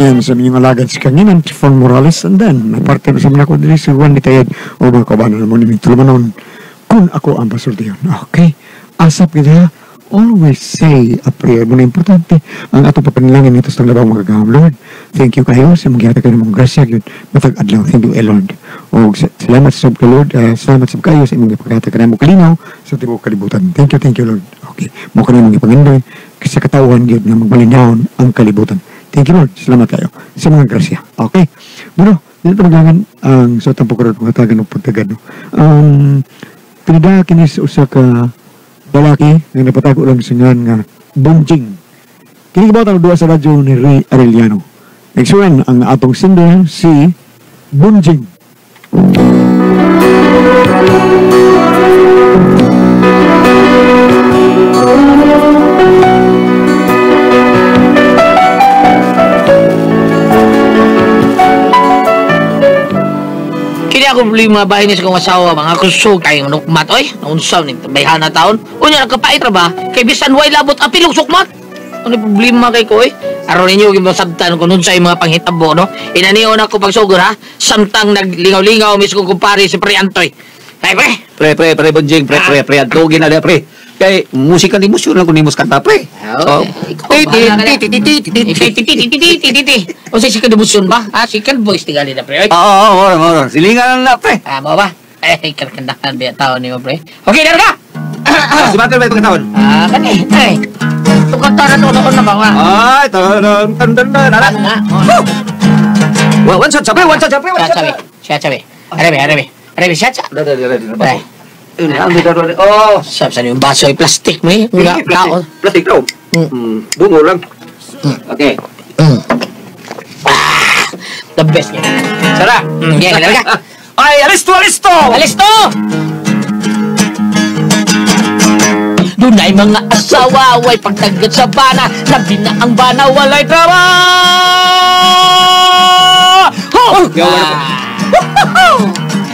Yan sa inyong alagad si Kanginan, si Fon Morales, and then, naparte sa mga ko diri si Juan Nitayad o mga kabanan mo ni Tulumanon, kung ako ang pasultiyon. Okay, asap kita, always say a prayer. Muna importante, ang atong papanalangin nito sa labang mga kagaham. Lord, thank you kayo sa mga gihatag kayo ng mga grasya, yun, matag adlaw. Thank you, Lord. O, salamat sa kay Lord, salamat sa kayo sa imong gipaghatag kanamo kalinaw sa tibuok kalibutan. Thank you, Lord. Okay, mo kanang mga pangandoy sa katawan gyud nga magmalinawon ang kalibutan. Thank you, Lord. Salamat kayo sa mga grasya. Okay. Bueno, dito maglangan ang sa atong pagkaroon ng hatagan ng pagtagad. No? Pinada kini sa usa ka lalaki nga napatago lang sa ngan nga Bonjing. Kini gibaw ang duwa sa radyo ni Ray Arellano. Next one, ang atong singer si Bonjing. Kini ako problema bahin ni sa kong asawa, mga kusog kay nukmat oy, naunsa ni bayhana taon. Unya nagkapait ra ba? Kay bisan way labot apil og sukmat. Ano problema kay ko oy? Aron ninyo gibasabtan kun unsay mga panghitabo no. Inanion ako pagsugod ha, samtang naglingaw-lingaw mis kong kumpare si Pre Antoy. Ay pre. Pre pre pre Bonjing, pre pre pre adto gina pre. Kay musika ni musyo lang kun nimo kanta pre. Oh. O sa second emotion ba? Ah, second voice tingali na pre. Oo, oo, oo. Silingan lang na pre. Ah, mo ba? Eh, karkandahan biya taon nimo pre. Okay, dara ka. Si Mater ba itong taon? Ah, kani. Ay. Tukang taon na na ba? Ay, taon tan tan tan. One shot pre, one shot pre, one shot. Siya sabi. Arabi, arabi. Arabi siya. Dara. Oh, sab sa yung baso ay plastic mo eh. Plastic daw. Bungo lang. Okay. The best niya. Sara. Yeah, ka. Ay, alisto, alisto! Alisto! Dunay mga asawa, way pagtagad sa bana, labi na ang bana, walay trabaho!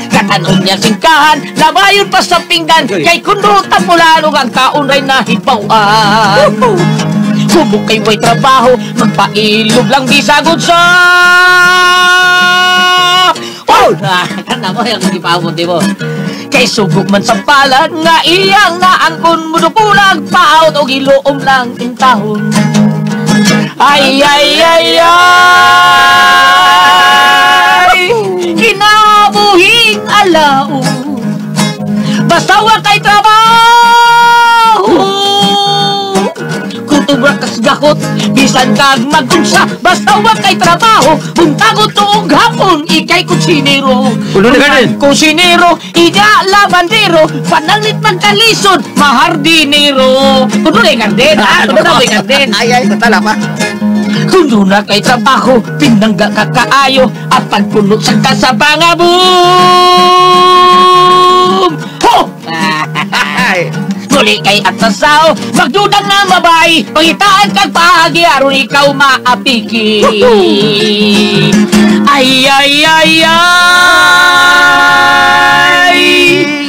Katanon niya singkahan, labayon pa sa pinggan, kay kundo tapulalong ang taon ray nahibawan. Subok kay way trabaho, magpailob lang di sagod sa... Oh! Kana mo yung gipamot, di mo? Kay sugok man sa palad, nga iyang naangkon, mudukulag, paot o giloom lang intahon. Ay, ay, ay, ay! Kinabuhing alao, basta wa kay trabaho. Kutubra kas gakot, bisan kag magunsa, basta wa kay trabaho. Buntagot tuog hapon, ikay kutsinero. Kusinero, ida labandero, pananglit magkalisod, mahardinero. Kuno na garden, ha? Kuno na garden. Ay, ay, tatala pa. Kuno na kay trabaho, pinangga ka kaayo, at pagpuno sa kasapangabom. Ho! Muli kay atasao, magdudang ng babae, pangitaan kag paagi, aron ikaw maapiki. Ay, ay, ay, ay!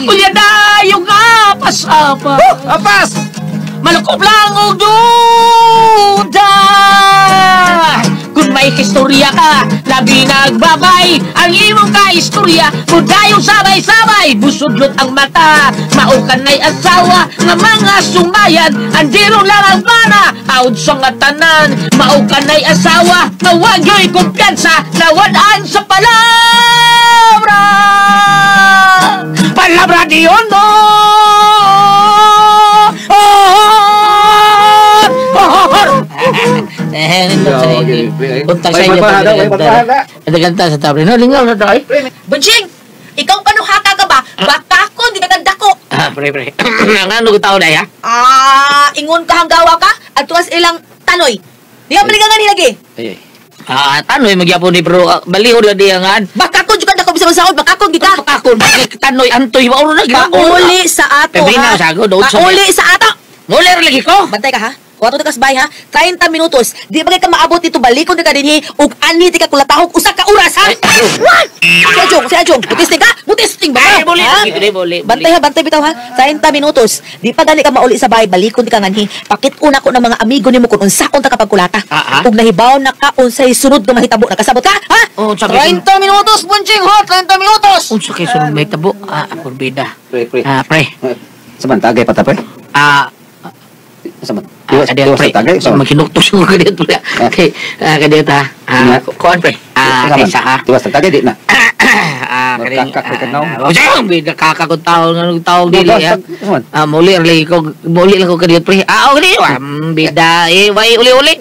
Unya dayong apas-apas. Apas! Malukob lang og duda. Kung may istorya ka, labi nagbabay. Ang imong ka-istorya, mudayong sabay-sabay. Busudlot ang mata, maukan na'y asawa nga mga sumayan. Andiro lang ang bana, out sa nga tanan. Maukan na'y asawa, nga wagyo'y kumpiyansa, nawadaan sa palabra. Palabra di honor. Untang sa inyo. Ganta sa tabi. No, lingaw na tayo. Bonjing, ikaw panuhaka ka ba? Baka ko, di ka ko. Ah, pre, pre. Ang ano ko tao na, ha? Ah, ingon ka hanggawa ka? At tuwas ilang tanoy. Di ka maligangan hilagi. Ay, ay. Ah, tanoy, magyapon ni bro. Baliho na diyangan. Baka ko, juga dako bisa masaod. Baka ko, gita. Baka ko, tanoy, antoy. Mauro na, Pauli sa ato, ha? Pauli sa ato. Muli lagi ko. Bantay ka, ha? Kuha to kasbay ha. 30 minutos. Di ba kay ka maabot dito balikon ka dinhi ug anhi ti ka kulatahog usa ka oras ha. Si Ajong, mutisting ka? Mutisting ba? Ay, buli. Buli. Bantay ha, bantay bitaw ha. 30 minutos. Di pa gani ka mauli sa bahay, balikon ti ka nganhi. Pakit-una ko ng mga amigo nimo kung unsa ka pagkulata. Ug nahibaw na ka unsay sunod nga mahitabo, nakasabot ka? Ha? Oh, 30 minutos, Bunching ha, 30 minutos. Unsa kay sunod mahitabo? Ah, porbida. Pre. Ah, pre. Saman tagay pa ta pre. Ah, saman. Iwas tagay. Makinuktos ko kadiyot pre. Okay, kadiyot ha. Ah, kuan pre. Ah, kaysa ha. Tiwas tagay di na. Ah, kaning. Kakak bida kakak tawo nganong tawo dili ha. Ah, muli lang ko kadiyot pre. Ah, okay. Bida eh way uli-uli.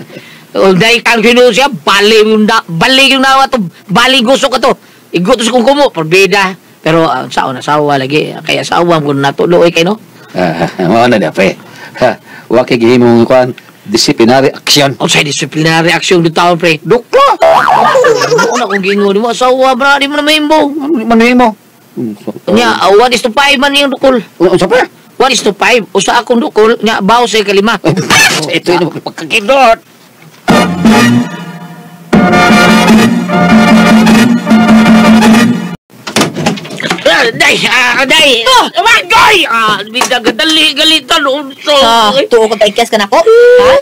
Dai kang kinu siya bali yung nawa to, bali gusok ka to. Igot sa kong kumo, porbida. Pero saon asawa lagi kaya asawa mo natulo kay no. Mao na dia pre. Wa kay gihimong kuan disciplinary action. Unsay disciplinary action di taon pre? Dukla. Ano kung gingon mo asawa bra di mo na mahimbo. Manhimo. Nya 1:5 man yung dukol. Unsa pre? 1:5 usa akong dukol nya baw sa kalima. Ito yung pagkakidot. Day! Day! Wagay! Bida gadali galitan unso. Tuo kag kaikyas ka nako. Ha?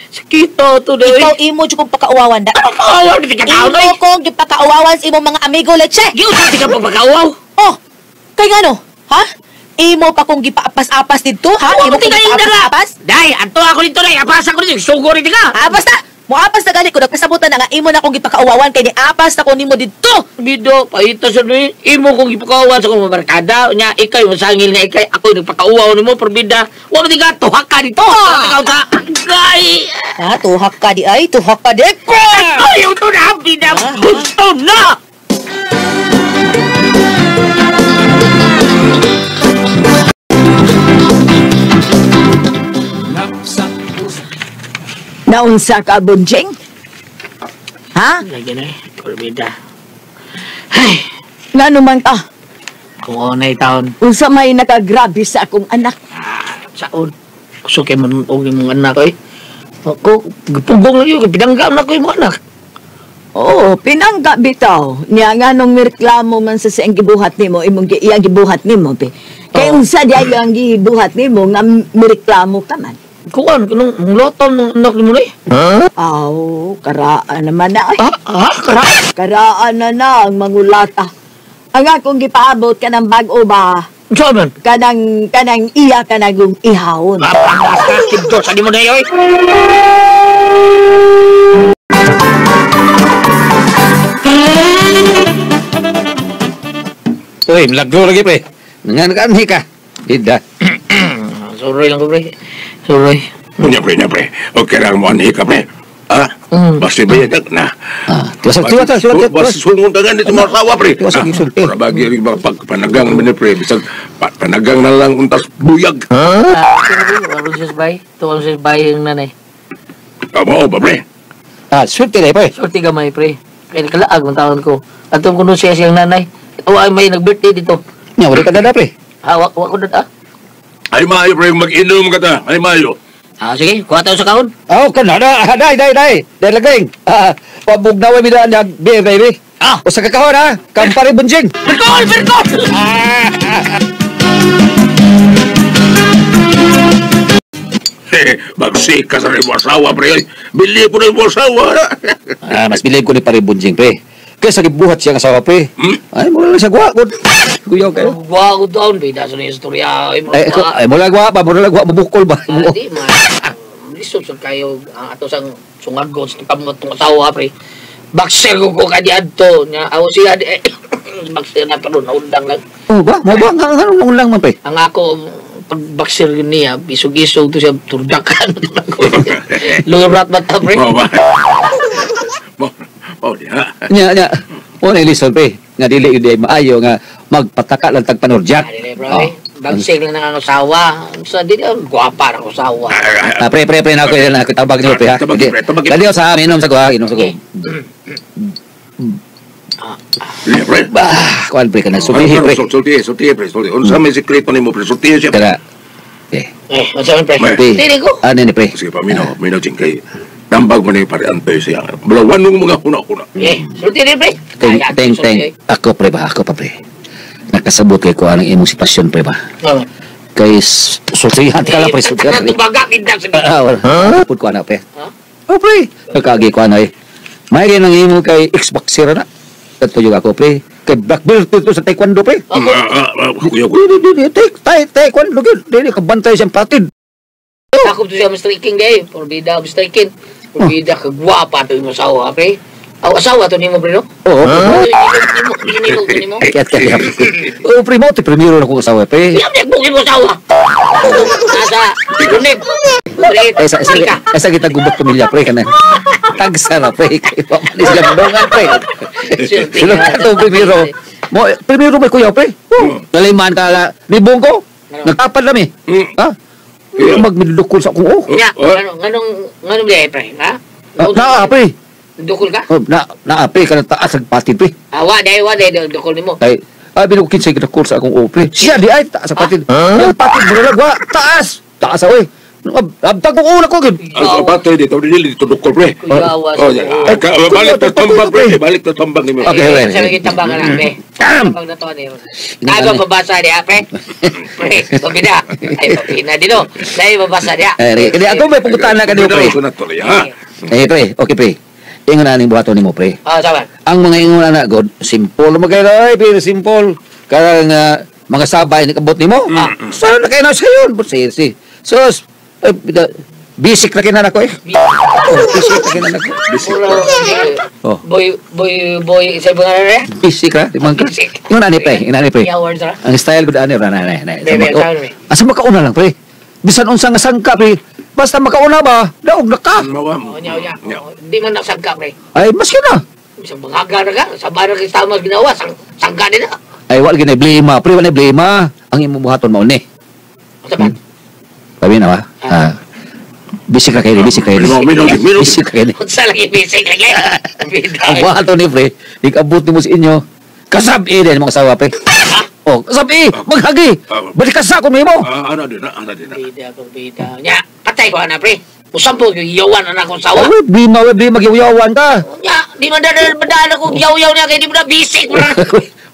Sakito to day. Ikaw imo jud kong pakauwawan da. Pakauwawan di ka taon. Imo kong gipakauwawan sa imong mga amigo leche. Giunsa ti ka pagpakauwaw? Oh. Kay ngano? Ha? Imo pa kong gipaapas-apas didto, ha? Imo kong gipaapas-apas? Day, adto ako dito day. Apas ako dito. Sugo rin ka. Apas ta. Muapas na gani ko nagkasabutan na nga imo na akong gipakauwawan kay niapas na ko nimo didto. Bido, paita sa ni imo kong gipakauwan sa akong barkada nya ikay masangil nga ikay ako nagpakauwaw nimo porbida. Wa man ka tuhak ka dito. Oh. Gay. Ha, tuhak ka di ay, tuhak ka di. Ay, ito na bida. Gusto na. Naunsa ka, Bunjing? Ha? Lagi na eh, porbida. Ay! Ngano man ka? Kung onay taon. Unsa may nakagrabe sa akong anak? Saon? Gusto kayo manunog yung mga anak eh. Ako, pugong lang yun. Pinangga na ko yung mga anak. Oo, pinangga bitaw. Niya nga nung mireklamo man sa siyang gibuhat nimo, imong iyang gibuhat nimo, be. Kaya unsa di ayo ang gibuhat nimo nga mireklamo ka man. Kuan, kanong lotom ng anak ni mo na eh. Huh? Aw, karaan naman na eh. Karaan? Karaan na na ang mangulata. Ang akong gipaabot ka ng bag-o ba? Saan man? Kanang iya ka na kong ihawon. Mapangas ka, kibdo, saan mo na eh. Uy, malagro lagi pre. Nanganganhi ka. Ida. Sorry lang ko pre. Sorry. Nya pre. Okay lang mo anhi ka pre. Ah? Basta ba yan na? Tiwas. Basta sungon tangan dito mga sawa pre. Tiwas ang isulti. Para bagi rin mga pagpanagang naman pre. Bisag panagang na lang untas buyag. Waron siya sa bahay. Tuwan siya sa bahay yung nanay. Tama ba pre? Swerte na pre. Swerte gamay pre. Kaya nakalaag ng taon ko. At kung kuno siya siyang nanay. O ay may nag-birthday dito. Nya, wala ka dada pre. Wa ko dada. Ay maayo pre, mag-inom ka ta. Ay maayo. Sige, kuha tayo sa kahon. Oh, kana na. Dai. Dai laging. Pabugnaway mi daan ag beer baby. Usa ka kahon ha. Kampare Bunjing. Berkol. Bagsik ka sa imo asawa pre. Bili po na imo asawa. Mas bilib ko ni pare Bunjing pre. Kaysa gibuhat siya ang asawa pre. Ay mura lang siya gwa. Kuyaw kayo. Gwa ko doon bida sa istorya. Ay mura gwa pa, mura gwa mabukol ba. Di man. Lisod sa kayo ang ato sang sungagon sa kamot tong asawa pre. Boxer ko kadiadto nya aw siya di boxer na pero naundang lang. Oh ba, mo ba nga lang man pre. Ang ako pag boxer niya isog-isog to siya turdakan. Lurat ba ta pre? Oh ba. Oh, diha. Nya. O na listen pre, nga dili yun di maayo nga magpataka lang tag panorjak. Bagsig lang ang asawa. Sa di gwapa ang asawa. Pre na ako tabag niyo pre ha. Dali sa inom sa ko ha, inom sa ko. Pre. Bah, kuan pre kana sultihi pre. Sultihi pre, sultihi. Unsa may sekreto nimo pre? Sultihi siya. Kana. Okay. Eh, unsa man pre? Pre. Dili ko. Ano ni pre? Sige, paminaw, minaw, Jing, kay tambag mo na yung pare Antoy siya. Balawan nung mga huna-huna. Eh, sulti ni pre. Teng, teng, teng. Ako pre ba? Ako pa pre. Nakasabot kay ko anong imong sitwasyon pre ba? Kay sultihan ka lang pre, sultihan. Pre. Tubaga kinda sa Ah, wala. Pud ko ana pre. Oh pre, nakaagi ko ana eh. May rin ang imo kay ex-boxer na. Kato yung ako pre. Kay black belt dito sa taekwondo pre. Kuya ko. Di, di, di, taekwondo gyud. Dili kabantay siyang patid. Ako to siya striking day, porbida og striking. Porbida ka gwapa to imong asawa pre. Aw asawa to nimo pre no? Oo, pre. Nimo nimo. Kaya kaya. Oh, pre mo, primero na kong asawa pre. Yam nek mo asawa. Asa lunib. Eh, sa kita gubat pamilya pre kana. Tagsa na pre. Kay wa man sila mandongan pre. Sila ka to primero. Mo primero may kuya pre. Naliman ka la nibong ko. Nagtapad lami. Ha? Magmidukol sa akong oh. Nya, nganong nganong di pre, ha? Naa pre. Dukol ka? Na naa pre kanang taas ang patid pre. Ah, wa day dukol nimo. Kay binukin sa gidukol sa akong oh pre. Siya di ay taas sa patid. Ang patid mo lang wa taas. Taas oy. Abtag ko una ko gid. Ang patay dito, dili dito dukol pre. Balik ta tambang pre, balik ta tambang nimo. Okay, pre. Sa lagi tambang na pre. Tambang na to ni. Nago babasa diha pre. Pre, pabida. Ay pabina dino. Dai babasa diha. Eh, kini ako may pumuntahan na kanimo pre. Eh pre, okay pre. Ingon na ning buhaton nimo pre. Ah, sama. Ang mga ingon na god, simple magay oy, pero simple. Karang mga sabay ni kabot nimo. Sa na kay na sayon, si. Sus, basic na kinana ko eh. Oh, basic na kinana ko. Basic. Oh. Boy, boy, boy, sa pangalan eh? Basic ra, di man ka. Ingon ani pre, ingon ani pre. Ang style ko ani ra na na. Asa makauna lang pre. Bisan unsa nga sangka pre, basta makauna ba, daog na ka. Oh, nya nya. Di man nasangka pre. Ay, maski na. Bisag bangaga ra ka, sa barang tama ginawa, sangka din na. Ay, wala gina blame, pre, wala blame. Ang imong buhaton mao ni. Unsa ba? Sabi na ba? Basic na kayo, basic kayo. Basic kayo. Unsa lagi basic lagi. Ang buhaton ni pre, ikabot nimo sa inyo. Kasab-i din mga asawa pre. Oh, kasab-i, maghagi. Balik ka sa akong nimo. Ana din, ana din. Bida, bida. Nya, patay ko ana pre. Usampo yawan ana akong sawa. Uy, blima, uy, blima, magyuyawan ka. Nya, di man daan ako yaw-yaw niya kay di mo na basic mo na.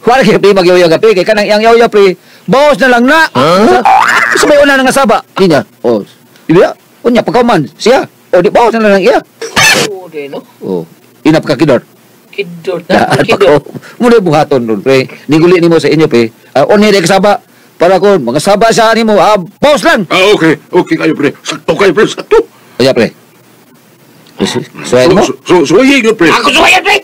Wala kayo pre, magyaw-yaw ka pre. Kay kanang iyang yaw-yaw pre, bawas na lang na. Sa may una nga saba. Di niya. Oh, di ba? Unya pagkauman siya. Oh, di bawas na lang iya. Oh, di no. Oh, ina pagkakidor. Kidor na, kidor. Muna buhaton ron pre. Niguli nimo sa inyo pre. Unhi di kasaba. Para kon mga saba sa nimo, bawas lang. Ah, okay. Okay kayo pre. Sakto kayo pre, sakto. Kaya pre. Suwayan mo? Suwayan yun pre. Ako suwayan pre.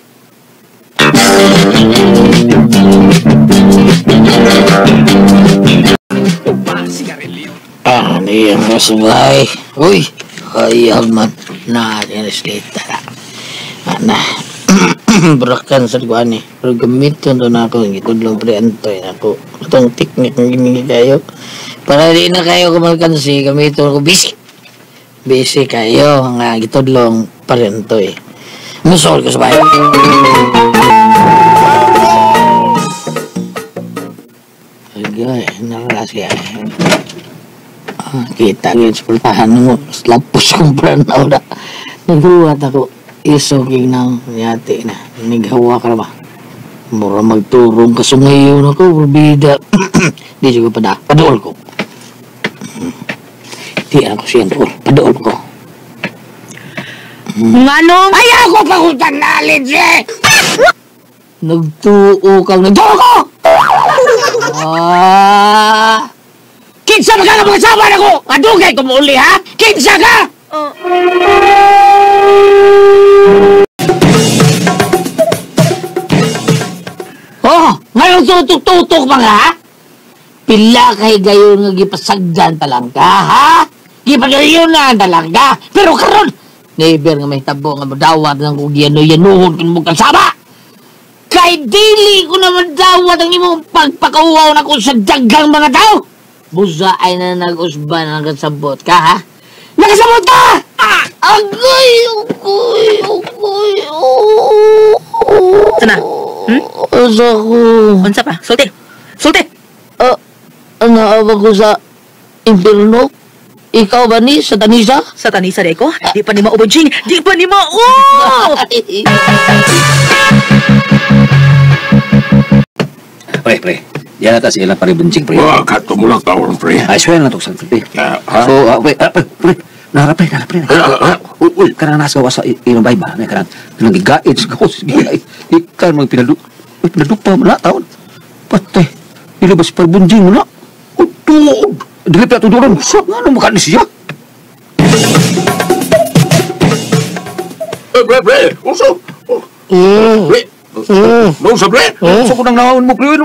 Ah, niya mo subay. Uy, hayag man. Na, nireslita na. Na, brakan sa liguan eh. Pero gamitin to na ako. Gitudlong pre, antoy na ako. Itong teknik ng gimili kayo. Para di na kayo kumalkansi, gamitin ko busy. Busy kayo. Nga, gitudlong pa rin to eh. Musol ko sabay. Agay, naralas kaya. Kita yun sa pultahan mo. Lapos kong pranaw na. Naghuwat ako. Isoging ng yati na. Nighawa ka na ba? Mura magturong kasungayon ako. Bida. Di siya ko pada. Padool ko. Di ako siya dool. Padool ko. Nganong? Ay ako pa kong tanalin siya! Nagtuo kang nagtuo ko! Ah! Kinsa ba ka nga mga sawa na ko? Adugay ko muli, ha? Kinsa ka? Oh, ngayon tutok-tutok mga, ha? Pila kay gayon nga gipasagdan talangka, ha? Gipagayon na talangka. Pero karon, never nga may tabo nga madawat ng kung yano-yanuhon kung mong kasama. Kay dili ko na madawat ang imong pagpakauaw na ko sa dagang mga tao. Busa ay na nag-usban ang kasabot ka, ha? Nakasabot ka! Agoy! Agoy! Agoy! Sana? Hmm? Asa ko? Unsa pa? Sulti! Sulti! Naawa ko sa impierno? Ikaw ba ni sa Tanisa? Sa Tanisa day ko? Di pa ni mao, Bunjing. Di pa ni mao! Pre, pre. Yan ata si ilang pare Bunjing, pre. Wah, kato mo lang tawon, pre. Ay, swear na to sa pre. Ha? So, pre, pre. Nara, pre, nara, pre. Uy, uy. Kanang nasa gawa sa ilong bay ba? Kanang gigaid sa gawas. Gigaid. Ikan mang pinadupa mo na, taon. Patay. Ilabas pa Bunjing mo na. Tuod. Dili pa tuduran. Sa nga nung makaan siya. Pre, pre. Uso. Pre. No, sa pre. So kung nang naon mo, pre.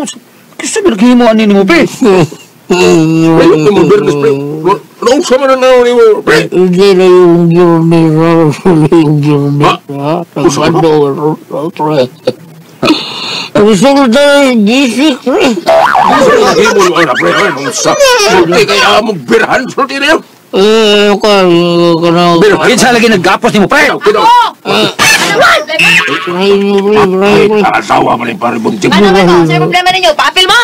Kasi naghimo ani nimo, pre. Pre, yung mo bernes, pre. No, sa man na naon nimo, pre. Hindi na yung Ha? Uso ka ba? Resulta ng gisik, pre. Naghimo mo na, pre. Ay, sa. Sulti kay among birhan, sulti na yun. Kanang... Birhan. Kinsa lagi naggapos nimo, pre? Kinaw. Asawa man ni pare Bunjing. Ano ba to? Sa'yo problema ninyo? Paapil mo?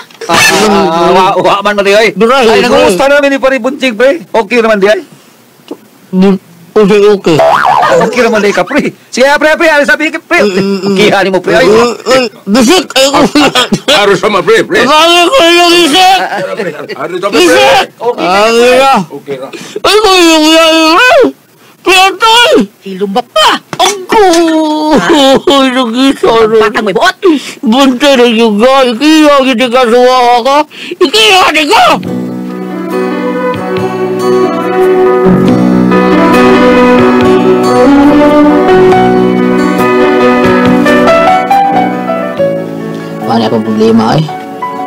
Wa man man ay. Ay, nag-uusta namin ni pare Bunjing, pre. Okay naman di ay. Okay. Okay naman di ka, pre. Sige, pre, pre. Ano sabi ka, pre? Okay, ani mo, pre. Ay, Gisik! Ay, ko. Aros sama, pre, pre. Ay, ko yung gisik! Aros sama, pre. Gisik! Ay, na. Okay ra. Ay, ko yung gisik! Pre, Hilumba pa! Ako! Nagisa na. Batang may buot! Bunte na yung ga. Ikiya, hindi ka suwa ka. Ikiya, di ka! Wala akong problema eh.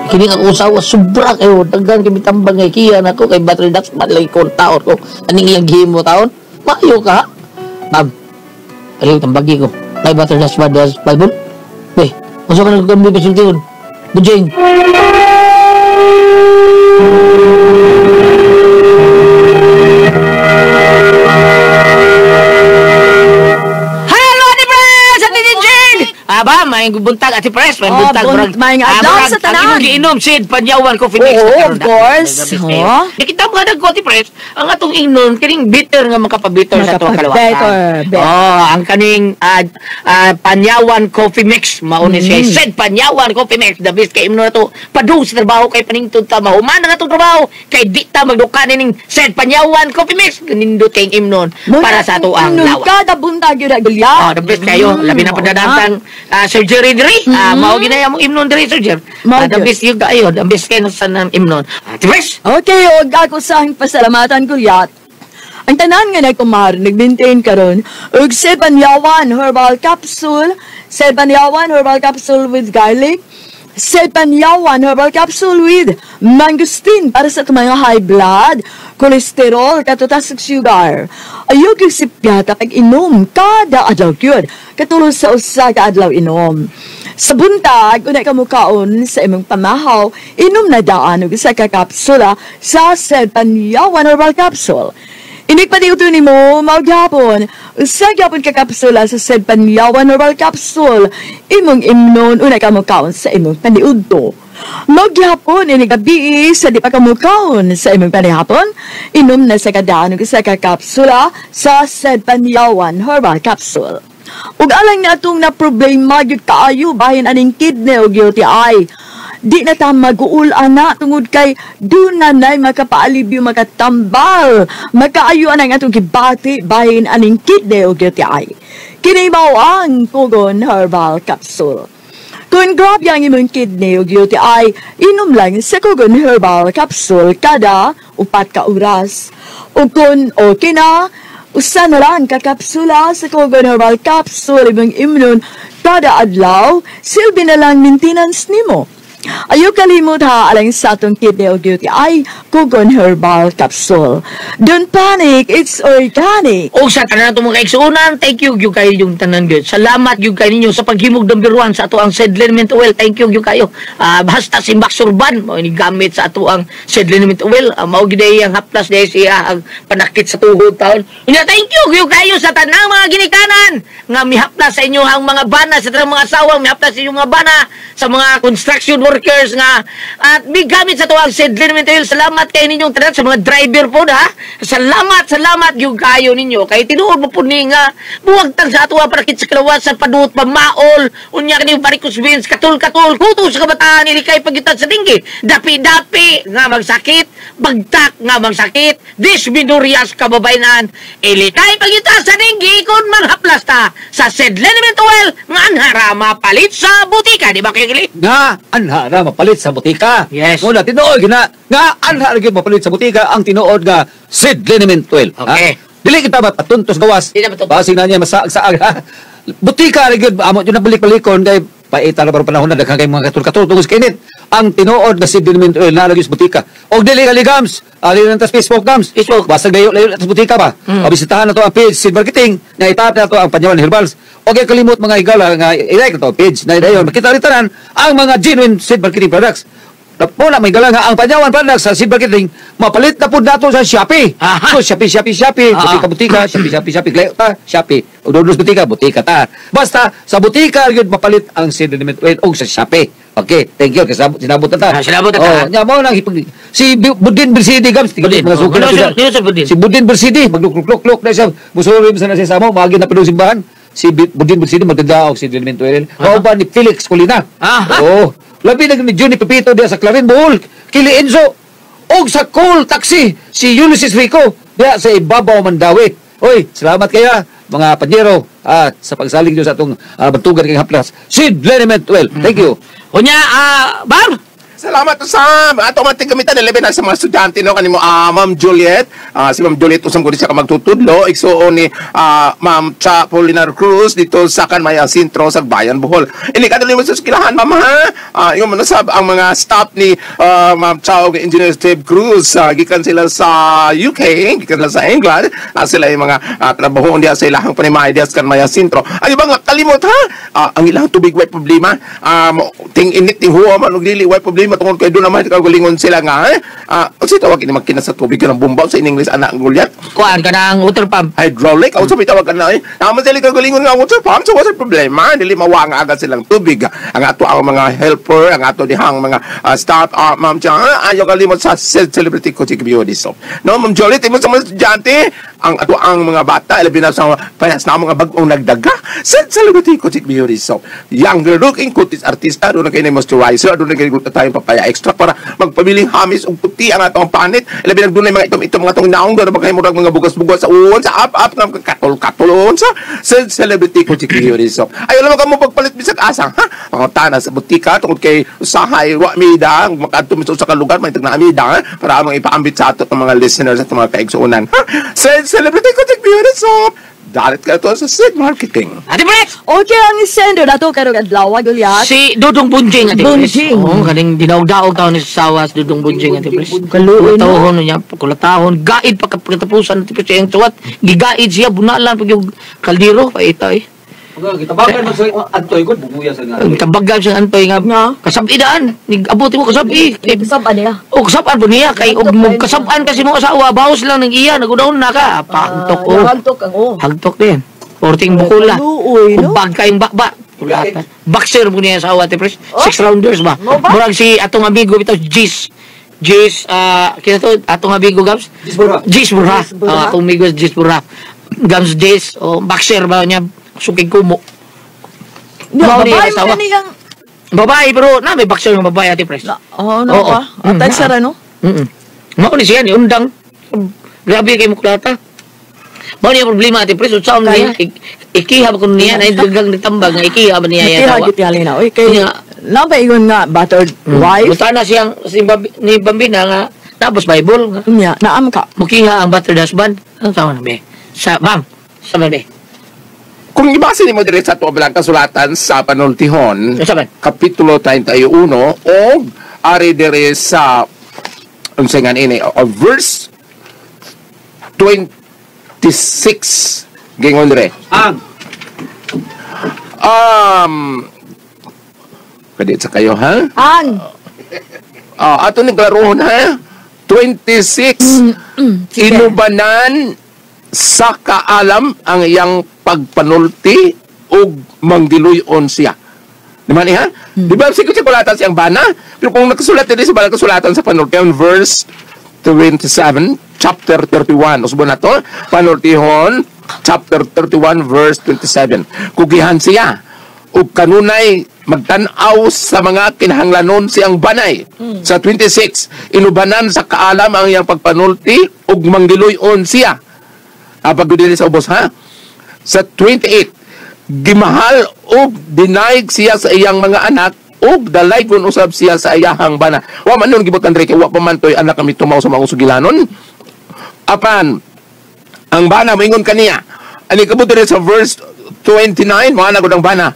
Kini ako usawa, sobra kayo. Daghan kami tambang kay Kian ako, kay battery ducks, malay ko taon ko. Aning iyang gihimo taon? Maayo ka, ha? Ma'am, aliw, tambagi ko. Kay battery ducks, battery ducks, Bible? Weh, masa ka nagkambi pa sultiyon? Bujing! Hello, Ate Pres! Ate Jinjin! Aba, may buntag, Ate Pres. May Oh, buntag. may adlaw sa tanan. Ang imong giinom, Sid, Panyawan Coffee Mix. Oo, Nagkaroon of na. course. Grabe kayo. Oh. Nakita mo nga nagko, Ate Pres, ang atong ingnon, kining bitter nga makapabitter sa atong Makapabitter, kalawasan. bitter. Oh, ang kaning Panyawan Coffee Mix. Mauni siya. Sid, Panyawan Coffee Mix. The best kay imno na to. Padung sa trabaho kay paningtod ta. Mahuman ang atong trabaho. Kay di ta magdukanin ning Sid, Panyawan Coffee Mix. Nindot kayong imnon para sa ato ang lawas. Kada buntag yun na gulya. Oh, the best kayo. Labi na pagdadantang surgery diri. Mao ginaya mong imnon diri, surgery. Mao The gyud. best yung kayo. The best kayo sa nang imnon. The best! Okay, og ako sa ang pasalamatan Gulyat. Ang tanan nga nagkumar, nag-maintain karon og Sepanyawan Herbal Capsule, Sepanyawan Herbal Capsule with garlic, Sepanyawan Herbal Capsule with mangosteen para sa itong mga high blood, cholesterol, katutas ug sugar. Ayaw gyud sipyata pag inom kada adlaw gyud, katulong sa usa ka adlaw inom. Sa buntag, unay ka mukaon sa imong pamahaw, inom na daan og usa ka kapsula sa Sepanyawan Herbal Capsule. Inig pa di uto nimo, mao gyapon. Usa gyapon ka kapsula sa Sepanyawan Herbal Capsule. Imong imnon unay ka mukaon sa imong paniudto. Mao gyapon inig gabi sa di pa ka mukaon sa imong panihapon, inom na sa kadaan og usa ka kapsula sa Sepanyawan Herbal Capsule. Ug alang na atong na problema gyud kaayo bahin aning kidney ug UTI. Di na ta maguul ana tungod kay duna nay makapaalibyo makatambal makaayo anang atong gibati bahin aning kidney ug UTI. Kini mao ang Kugon Herbal Capsule. Kung grabe ang imong kidney ug UTI, inom lang sa Kugon Herbal Capsule kada 4 ka oras. Ug kung okay na, usa na lang ka kapsula sa Kugon Herbal Capsule imong imnon kada adlaw, silbi na lang maintenance nimo. Ayaw kalimot ha, alang sa atong kidney o UTI, Kugon Herbal Capsule. Don't panic, it's organic. O sa tanan atong mga kaigsuonan, thank you gyud kayo yung tanan gyud. Salamat gyud kayo ninyo sa paghimog number 1 sa ato ang Sid Liniment Oil. Thank you gyud kayo. Basta si Max Urban mao ni gamit sa ato ang Sid Liniment Oil. Mao gyud ay ang haplas day siya ang panakit sa tuhod taon. Unya thank you gyud kayo sa tanang mga ginikanan nga mihaplas sa inyo ang mga bana, sa tanang mga asawa mihaplas sa inyong mga bana, sa mga construction workers nga at migamit sa tuwang St. Liniment Oil. Salamat kay ninyong tanan sa mga driver po ha. Salamat, salamat yung kayo ninyo. Kay tinuod mo po ni nga buwagtang sa atuwa para sa kalawasan paduot pamaol unya kini varicose veins katul-katul kuto sa kabataan ilikay pagitan sa dinggi dapi-dapi nga magsakit bagtak nga magsakit disminurias kababayanan ilikay pagitan sa dinggi kung manghaplas ta sa St. Liniment Oil nga anhara mapalit sa butika, di ba kayo gili? Nga anhara mapalit sa butika. Yes. Muna tinuod gina nga anhara gyud mapalit sa butika ang tinuod nga Sid Liniment Oil. Okay. Ha? Dili kita mapatuntos gawas. Di na patuntos. Basig na niya masaag-saag ha. Butika ra gyud amo jud na balik-balikon kay paita na panahon na daghan kay mga katul-katul tungod sa init. Ang tinuod nga Sid Liniment Oil naa lagi sa butika. Og dili ka ligams, ali na tas Facebook gams. Facebook. Basag layo sa butika ba. O bisitahan na to ang page Sid Marketing nga itap na to ang Panyawan Herbals. Og kalimot mga higala nga i-like na to ang page na dayon makita rin tanan ang mga genuine Sid Marketing products. Tapo na may gala nga ang Panyawan products sa Sid Marketing mapalit na pud nato sa Shopee. Aha. So Shopee Shopee Shopee, Ah. butika butika, Shopee Shopee Shopee, layo ta Shopee. Og doon butika, butika ta. Basta sa butika gyud mapalit ang Sid Liniment Oil og sa Shopee. Okay, thank you kasi sinabot na ta. Ah, sinabot na ta. Oh, nya mo nang ipag si Budin Bersidi gams, Budin. mga Oh, suki na sino- sila. sino si Budin? Si Budin Bersidi, maglukluk-lukluk na siya. Musurim sa na siya sa mo, maagi na padung simbahan. Si Budin Bersidi magdadaog si Liniment Oil. Kauban ni Felix Colina. Aha. Oo. Labi na ni Johnny Pepito diya sa Clarin Bohol, Kili Enzo, og sa Cool Taxi si Ulysses Rico diya sa Ibabaw Mandawi. Oy, salamat kaya mga panyero sa pagsalig niyo sa atong bantugan kay haplas. Sid Liniment Oil. Thank you. Unya, Bar! Salamat usab. Ato man gamitan labi na sa mga estudyante no kanimo Ma'am Juliet. Si Ma'am Juliet usam ko siya ka magtutudlo igsuon ni Ma'am Cha Polinar Cruz dito sa Kanmaya Sentro sa Bayan Bohol. Ini kadto nimo sa eskwelahan ma'am ha. Ingon man usab ang mga staff ni Ma'am Cha ug Engineer Steve Cruz gikan sila sa UK, gikan sila sa England. Sila yung mga trabaho diha sa ilahang panimay diha sa Kanmaya Sentro. Ang ibang kalimot ha. Ang ilang tubig way problema. Ting init ting huwa man ug dili way problema tungod kay doon naman kagalingon sila nga eh. Unsa tawag ini makina sa tubig ng bomba sa in English ana ang gulyat? Kuan ka ng water pump. Hydraulic unsa may tawag ana eh. Naman sila kagalingon nga water pump, so wala problema, dili mawa nga agad silang tubig. Ang ato ang mga helper, ang ato dihang mga staff, ma'am Chang, ayaw kalimot sa celebrity ko si Beauty Soap. No, Ma'am Jolie, timo sa mga estudyante, ang ato ang mga bata, labi na sa parehas na mga bag-ong nagdaga sa celebrity ko si Beauty Soap. Younger looking kutis artista, doon na kayo na moisturizer, doon na kayo tayong papaya extra para magpabiling hamis ug puti ang atong panit. Labi na doon mga itom-itom mga atong naong, doon na kayo murag mga bugas-bugas sa uon, sa up-up, nga katol-katol sa celebrity ko si Beauty Soap. Ayaw lang ka mo pagpalit bisag asa, ha? Mga tana sa butika, tungod kay usahay, wa mida, makadto mi sa usa ka lugar, may tagna amida, ha? Para among ipaambit sa ato mga listeners at mga kaigsuonan. Ha? Sa celebrity ko si Beauty Soap. Dalit ka to sa Sid Marketing. Ate Brett! Okay ang sender na to karong adlaw Gulyat. Si Dudong Bunjing, Ate Pres. Bunjing. Oo, kaning dinaog-daog taon ni sa sawas, Dudong Bunjing, Ate Pres. Kaluoy, no? Kulatahon niya, kulatahon. Gaid pa katapusan, Ate Pres, iyang suwat. Gigaid siya, bunalan pag yung kaldero, paita eh. Gitabagan man sa antoy ko bubuya sa nga. Ang tabagan siya antoy nga. Nga. Kasab-idaan. Abot mo kasab-i. Eh, Kasab-an niya. O kasab-an po niya. Kay, og Hagtok mo kayo. kasab-an kasi mo asawa, bawas lang ng iya, nagudaon na ka. Pagtok o. Hagtok ang oh. Hagtok din. Porting bukula. Kaluoy, no? Kubag kayong bakba. Kulata. Boxer mo niya asawa, Ate Pres. Oh. Six rounders ba? Mo ba? Murag si atong amigo bitaw, Gis. Gis, kina to, atong amigo Gams? Gis Burha. Gis Burha. Gis Burha. Atong amigo Gis Burha. Gams Gis, o boxer ba niya? Sukig kumo. Niya, Mao niya babae asawa. man niyang Babae, pero na may boxer ng babae, Ate Pres. Na, oh, no Oo. ba? Atay sara no? Mao ni siya ni undang. Grabe kay muklata. Mao niya problema Ate Pres, unsaon niya? Ikiha ba kuno niya na dagang nitambag nga ikiha ba niya Nakiha asawa? gyud tingali na. Oy, kay Niya. na ba ingon nga battered wife? Buta na siyang si ni Bambina nga tapos Bible nga Nya, naam ka. mukiha ang battered husband. Ang tawag na be? Sa bam. Sa be. Kung ibase nimo dire sa tuwa bilang kasulatan sa panultihon, Sa man? Kapitulo 31 o ari dire sa unsa nga ini o verse 26 gingon dire. Ang Pwede sa kayo ha? Ang Ato ni klarohon ha? 26. Sige. Inubanan sa kaalam ang iyang pagpanulti ug mangdiluyon siya. Di ba niya? Di ba sikot sikulatan siyang bana? Pero kung nakasulat din sa balang kasulatan sa Panultihon verse 27, chapter 31. Usbo na to, Panultihon, chapter 31, verse 27. Kugihan siya, ug kanunay magtan-aw sa mga kinahanglanon siyang banay. Sa 26, inubanan sa kaalam ang iyang pagpanulti ug manggiluyon siya. Apag dili sa ubos ha. Sa 28, gimahal ug dinaig siya sa iyang mga anak ug dalaygon usab siya sa iyahang bana. Wa man nun gibutan diri kay wa pa man toy anak kami tumaw sa mga sugilanon. Apan ang bana moingon kaniya. Ani kabut diri sa verse 29, mo ana gud ang bana.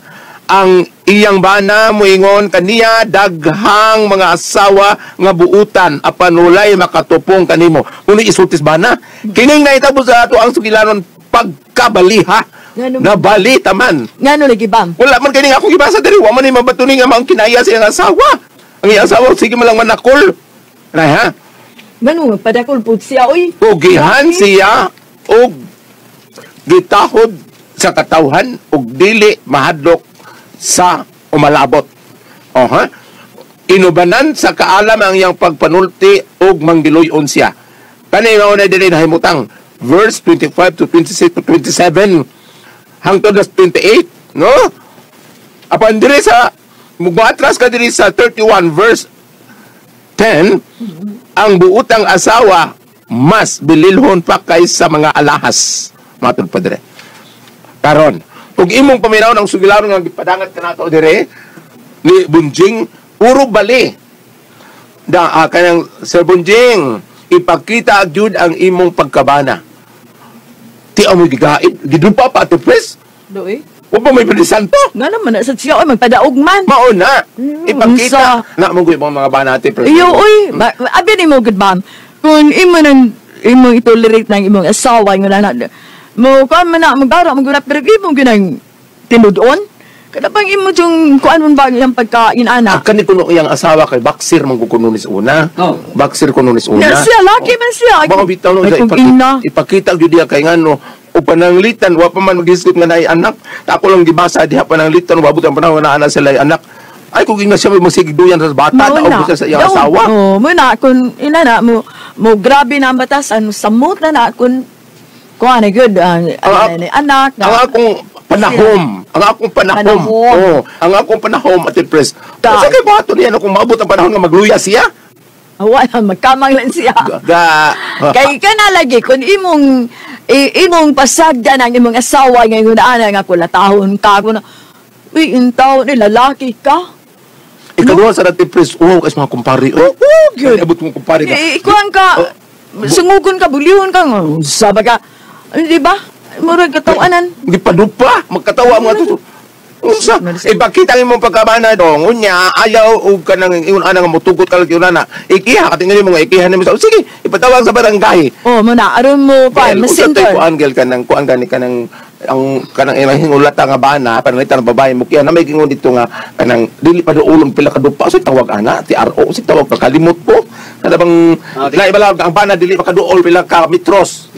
Ang iyang bana moingon kaniya, daghang mga asawa nga buutan apan walay makatupong kanimo. Kuno isultis bana. Kining nahitabo sa ato ang sugilanon pagkabaliha. Ngano? Nabali taman. Ngano lagi bam? Wala man kini akong gibasa diri, wa man ni mabatuni nga maong kinaya sa iyang asawa. Ang iyang asawa sige man lang manakol. Nay ha? Ngano padakol pud siya oy. Kugihan siya og gitahod sa katawhan og dili mahadlok sa umalabot. O ha? Inubanan sa kaalam ang iyang pagpanulti og manggiluyon siya. Kani mao na diri nahimutang verse 25 to 26 to 27 hangtod na 28, no? Apan diri sa mugatras ka diri sa 31 verse 10, ang buutang asawa mas bililhon pa kaysa mga alahas. Matod pa dire. Karon, ug imong paminaw ng sugilanon nga gipadangat kanato dire ni Bunjing, puro bali. Da kanang Sir Bunjing, ipakita gyud ang imong pagkabana. Ti amoy gigaid, gidupa pa ate pres. Doy. Wa pa may pilisanto. Ngano man na sa siya oy magpadaog man. Mao na. Ipakita unsa? na mo gyud mga bana ate pres. Iyo oy, abi nimo gud ma'am. Kung imo nang imong itolerate ng imong asawa nga na mo kuan man na magara magura pero imo ginang tinud-on. Kada bang imo jung kuan man ba iyang pagkain ana? Kani kuno iyang asawa kay baksir man kuno ni una. Oh. Baksir kuno ni una. Na siya laki man siya. Mao bitaw no Ay, sa kung ina. ipakita gyud diya kay ngano o pananglitan wa pa man magisgot nga naay anak. Ako lang gibasa diha pananglitan wa abot ang panahon nga naa na sila anak. Ay kung inga siya masigig duyan sa bata Mao na na. siya sa iyang Daw, asawa. Oh, mo na kun ina na mo mo grabe na ang batasan samot na na kun kuan na good anak na. Ang akong panahom, ang akong panahom. Panahom. Oh, ang akong panahom ate pres. Ta. Sa kay bato niya no, kung maabot ang panahon nga magluya siya. Wala magkamang lang siya. Ga, Kay ka na lagi kun imong imong pasagdan ang imong asawa ngayon ana nga kulatahon ka kun uy intaw ni lalaki ka. Ikaduha sa ate pres, oh, kas mga kumpare. Oh, Oh, good. Abot mong kumpare ka. Ikuan ka, sungugon ka, bulihon ka, nga, sabi ka, di ba? Murag katawanan. Hindi pa dupa, magkatawa mga to. Unsa? Ipakita ang imong pagkabana dong. Unya, ayaw og kanang ingon ana nga motugot ka lagi una. Ikiha ka tingnan mo nga ikiha nimo sa. Sige, ipatawag sa barangay. Oh, mo na, aron mo pa, Well, unsa to'y masintor. kuan gel kanang kuan gani kanang ang kanang ilang hingulata nga bana pananglitan ng babae mo kiya na may gingon dito nga kanang dili pa duolong pila ka dupa so tawag ana TRO si tawag ka kalimot ko kada bang na ibala ang bana dili pa kaduol pila ka metros.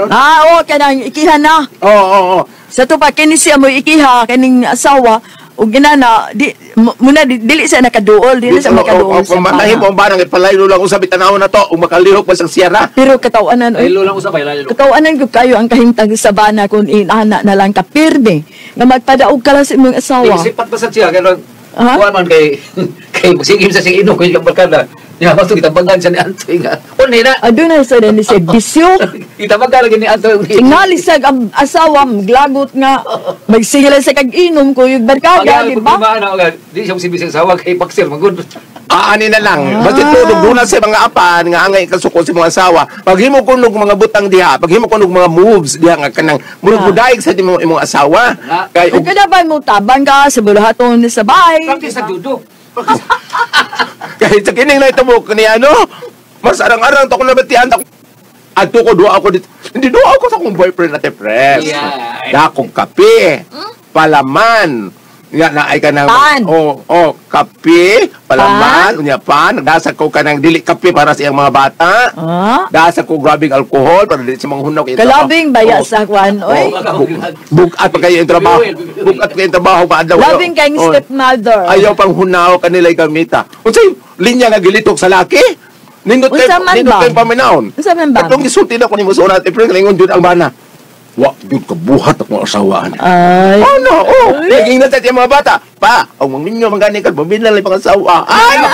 Ah, oh, kanang ikiha na. Oo oo oo. Sa to pa, kini siya mo ikiha, kaning asawa, o ginana, di, muna, di, dili siya nakaduol, dili siya makaduol sa Kung manahimo bana. ang bana nga palaylo lang usab itanawon na to ug makalihok pa sa siyara. Pero katawanan, oy, Laylo lang usapay, laylo. katawanan ko kayo ang kahimtang sa bana kung inana na lang kapirme, nga magpadaog ka lang sa imong asawa. Sipat pa sa siya, kaya Ha? kuan man kay kay sigim sa sing ino kay barkada. Nya masto gitabangan siya ni Antoy nga. Unay na. Aduna sa ni siya bisyo. Gitabangan lagi ni Antoy. Tingali sa ang asawa, maglagot nga, magsigila sa kag-inom ko yung barkada, di ba? Di siya musibi sa asawa kay Paxir magud. Aani na lang. Basta tulog doon na sa mga apan nga angay kasuko sa mga asawa. Paghimo kunog mga butang diha, paghimo kunog mga moves diha nga kanang murag mudaig sa imong imong asawa. Kay ug Kaya ba mo tabang ka sa bulahaton sa bahay? Practice sa judo. kay sa kining na ito mo kani ano, mas arang-arang to ko nabatian ako. Adto ko duha ako dito. Hindi duha ako sa akong boyfriend na press. Yeah. Dakong kape, palaman, Nga na ay ka nang Pan. Oh, kape, palaman, unya pan, nagdasa ko kanang dili kape para sa iyang mga bata. Ah? Dasa ko grabing alkohol para dili sa mga hunaw kay Kalabing baya sa kwan, oy. Bugat pa kayo yung trabaho. Bugat pa kayo yung trabaho paadlaw. Labing kayong Oh. stepmother. Ayaw pang hunaw kanila gamita. Unsay linya nga gilitok sa laki? Nindot Unsa kay man nindot ba? kay paminawon. Unsa man ba? Katong gisulti na ko nimo sa una, April kalingon jud ang bana. Wa jud kabuhat akong asawaan. Ay. Oh no, oh. Naging na sa mga bata. Pa, ang mga ninyo mangani ka bumili lang pang asawa. Anya!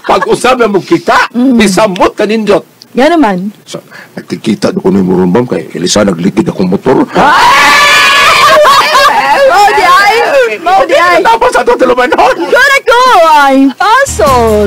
Pag-usab na mo kita, isamot ka nindot. Nga naman. So, nagkikita do ko ni Murumbam kay Elisa naglikid akong motor. Mao di ay. Mao di ay. Tapos ato tulumanon. Kura ko ay paso.